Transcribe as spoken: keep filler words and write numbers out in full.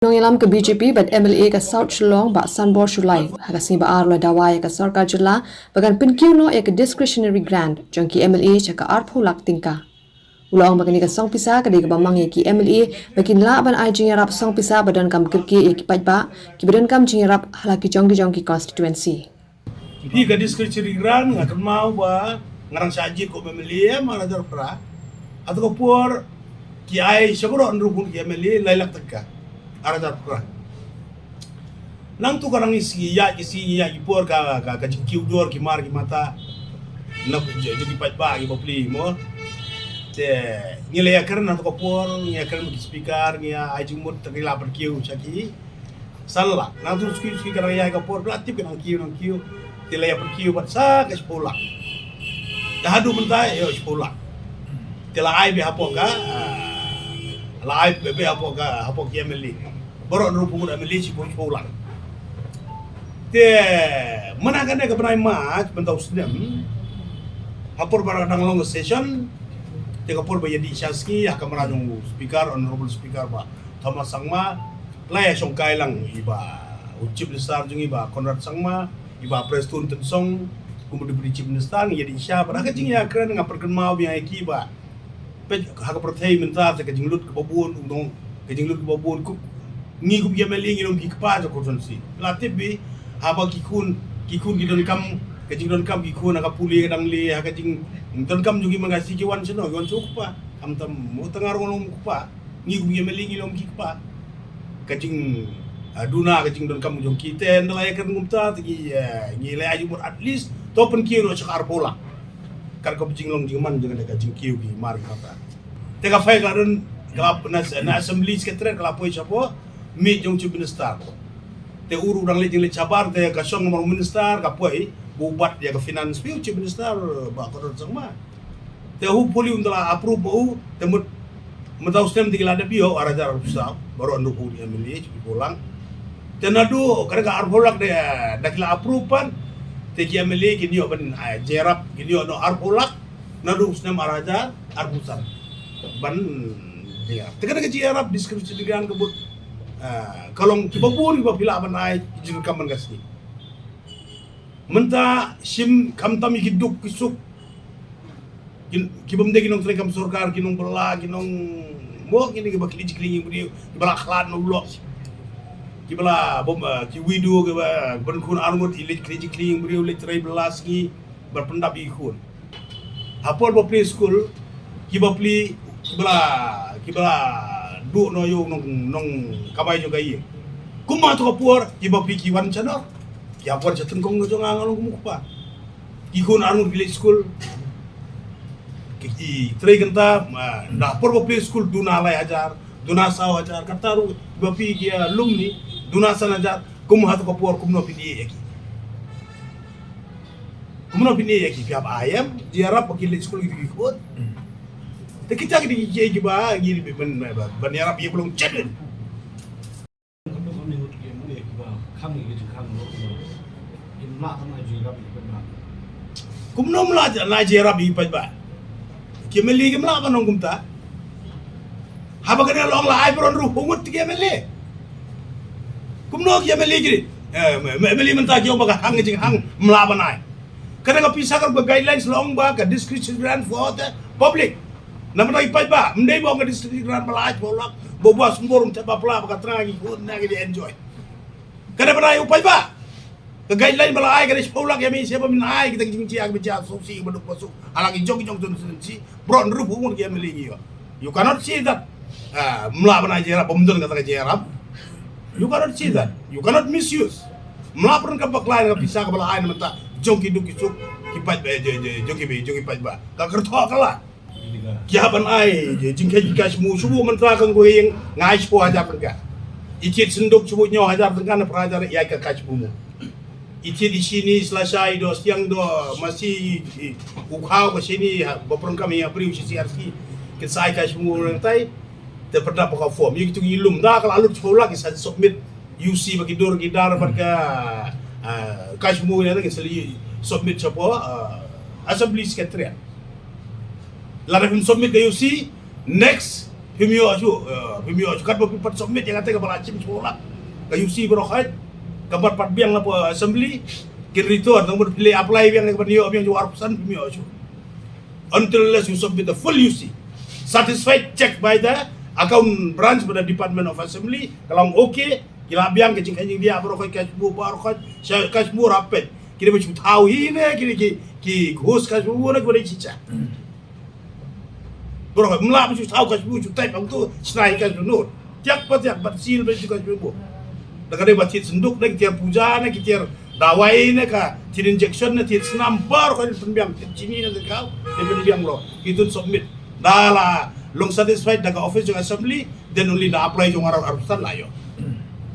Nongïalam ka B J P bad M L A ka South Shillong, Bah Sanbor Shullai, ha ka sngi Ba-ar u la dawa ïa ka sorkar jylla ba kan pynkiew noh ïa ka discretionary grant jong ki M L A sha ka arphew lak tyngka. U la ong ba kane ka song pisa ka dei kaba mang ïa ki M L A ba kin lah ban ai jingïarap song pisa ba donkam kyrkieh ïa ki paidbah kiba donkam jingïarap ha la ki jong ki jong ki constituency. Phi ka discretionary grant nga kynmaw ba nga dang shah jied kum M L A, em, ar hajar phra. Hato ka por ki ai sha baroh hynriew phew ngut ki M L A lai lak tyngka. Ar hajar phra. Nangtu ka dang ïa ki sngi, ïa ki sngi, ïa ki por ka, ka, ka jingkiew dor ki mar ki mata na ki, ki paidbah ki bapli mo. Te ngi la ïakren hato ka por, ngi ïakren bad ki speaker, ngi ïa ai jingmut te ngi la pynkiew sha ki. San lak, nangtu suki suki ka dang ïai ka por, phi la tip ka dang kiew, dang kiew. Te la ïa pynkiew bad sa ka shiphew lak. Te haduh mynta ïa shiphew lak. Te la ai beit hapoh ka, ah, la ai beit hapoh ka, hapoh ki M L A. Baroh hynriew phew ngut M L A shiphew, shiphew lak. Te mynta kane ka bnai March, mynta u snem, ha por ba dang long session, te ka por ba ïadih sha sngi ha kamra jong u speaker, honorable speaker Bah Thomas Sangma, la ïa shongkai lang i Bah u Chief Minister jong ngi Bah Conrad Sangma, i Bah Prestone Tynsong kum u Deputy Chief Minister. Ngi ïadih sha bad ha ka jingïakren nga pynkynmaw biang ïa ki ba peit ha ka pyrthei mynta te ka jinglut kaba bun u nong, ka jinglut kaba bun, kum ngi kum ki M L A ngi long ki kpa jong ka constituency. La tip beit haba ki khun, ki khun ki donkam, ka jingdonkam ki khun ha ka pule ka dang leh, ha ka jingdonkam jong ki man ka sngi ki wan shano, ki wan sha u kpa. Khamtam mo tang ngar long u kpa. Ngi kum ki M L A ngi long ki kpa. Ka jing, ah, duna ka jingdonkam jong ki, te ynda la ïakren kumta te ngi, eh, ngi la ïa jingmut at least to pynkiew noh sha ka arphew lak. Kat ka jinglong jingman jong ka jingkiew ki mar ki mata. Te ka file ka don ka la na, na Assembly Secretariat ka la poi shapoh miej jong u Chief Minister. Te u ruh u dang leit jingleit shabar, te ka shong namar u Minister ka poi ba u bat ïa ka finance phi u Chief Minister Bah Conrad Sangma. Te hopefully un da la approve ba u, te mut mynta u snem te ki la dep ïoh ar hajar arphew saw, baroh hynriew phew ngut ki M L A shiphew lak. Te naduh ka dei ka arphew lak de, da ki la approve pat, te ki M L A kin ïoh ban, ah, jingïarap, kin ïoh noh arphew lak, naduh u snem ar hajar arphew san. Ban jingïarap. Te ka dei ka jingïarap discretionary grant ka mut, ah, ka long kiba bun kiba phi lah ban ai, ki jingdonkam man ka sngi. Mynta shim khamtam ïa ki duk ki suk. Ki, ki bym dei ki nongtrei kam sorkar, ki nongbylla, ki nong mo, kine kiba kli jingkli ïing briew, kiba la khlad na u lok. Kiba la bym, eh, ki widow, kiba, kiba don khun arngut, i leit kli jingkli ïing briew, leit trei bylla sngi, ban pyndap ïa ki khun. Ha por ba plie skul, kiba plie, kiba la, kiba la duh noh ïa u nong, nongkamai jong ka ïing. Kumba hato ka por, kiba plie ki wan sha noh. Ki wan sha tyngkong ka jong nga, nga long kum u kpa. Ki khun arngut ki leit skul. Ki, ki trei kynta, ma, da por ba plie skul duna lai hajar, duna saw hajar, kata ruh ba phi ki, ah, lum ni, duna san hajar, kum hato ka por kumno phin ïeh ïa ki. Kumno phin ïeh ïa ki, phi hap ai em, jingïarap ba ki leit skul ki khun. Te kita ki dei ki kiei kiba ngi dei ban, ban, ban ïarap ïa ba long chet. Kumno ym lah ban ai jingïarap ïa ki paidbah? Ki M L A kim lah ban ong kumta. Haba kane la ong la ai baroh hynriew phew ngut ki M L A. Kumno ki M L A ki, eh, M L A mynta ki ong ba ka hang jinghang ym lah ban ai. Ka dei ka pisa ka guidelines la ong ba ka discretionary grant for the public. Namar i paidbah, ym dei ba ong ka discretionary grant ba la ai shiphew lak, ba u Bah Sanbor um thep ba pla ba ka tnga ki khun na ki dei enjoy. Ka dei ban ai u paidbah. Ka guideline ba la ai ka dei shiphew lak, ïa me sha ba men ai kita ki jingjia kiba jia suk suk ba duk ba suk. Ha la ki jong ki jong constituency, baroh hynriew phew ngut ki M L A ngi ïoh. You cannot say that, ah, ym lah ban ai jingïarap, bym don kata ka jingïarap. You cannot say that. You cannot misuse. Ym lah pyndonkam bakla ïa ka pisa kaba la ai na mynta jong ki duk ki suk ki paidbah, eh, jong, jong, jong ki, jong ki paidbah. Ka kyrthoh ka la. Ki hap ban ai jingkheiñ ki cash mo, shu buh mynta ka ngoi ïing nga ai shiphew hajar tyngka. I thied synduk shu buh hynñiew hajar tyngka ne phra hajar, ïa ka cash mo. I thied i shini, i slasha, i doh stiang, doh masi, i, i, u khaw ka shini, ha, ba pyndonkam ïa briew shi C R C. Kin sa ai cash mo nangtai. Te pynda ba ka form. Ïa kitu ki lum. Da ka la lut shiphew lak ki sa submit. U C ba ki dur ki dar bad ka, ah, cash mo ïa ki sa submit shapoh, ah, Assembly Secretariat. Lada phim submit ka U C, next, Phim ïoh shuh, eh, phim ïoh shuh. Katba phi pat submit ïa kata kaba la shim shuh la ka U C baroh khoit, ka pat pat biang na assembly, kin return, tang ba phi la apply biang, ka ban ïoh biang jong arphew san, phim ïoh shuh. Until unless you submit the full U C, satisfied, checked by the account branch, by the Department of Assembly, ka long okay, ki la biang ka jingkheiñ jingdiah baroh khoit, cash book baroh khoit, sha cash book rapid. Kine ba shu thaw hi ne, kine ki, ki ghost cash book ne, ki ba dei chicha. Baroh khoit, mlah ba shu thaw cash book, shu type hangto, shna hi cash book note. Tiak pa tiak, bad seal ba shu cash book. Da ka dei ba thied synduk ne, ki tiar puja ne, ki tiar dawai ne, ka thied injection ne, thied snam, baroh khoit pynbiang, thied chini ne, thied khaw, dei pynbiang baroh. Ki tun submit. Da la long satisfied da ka office jong assembly, then only da apply jong arphew san la ïoh.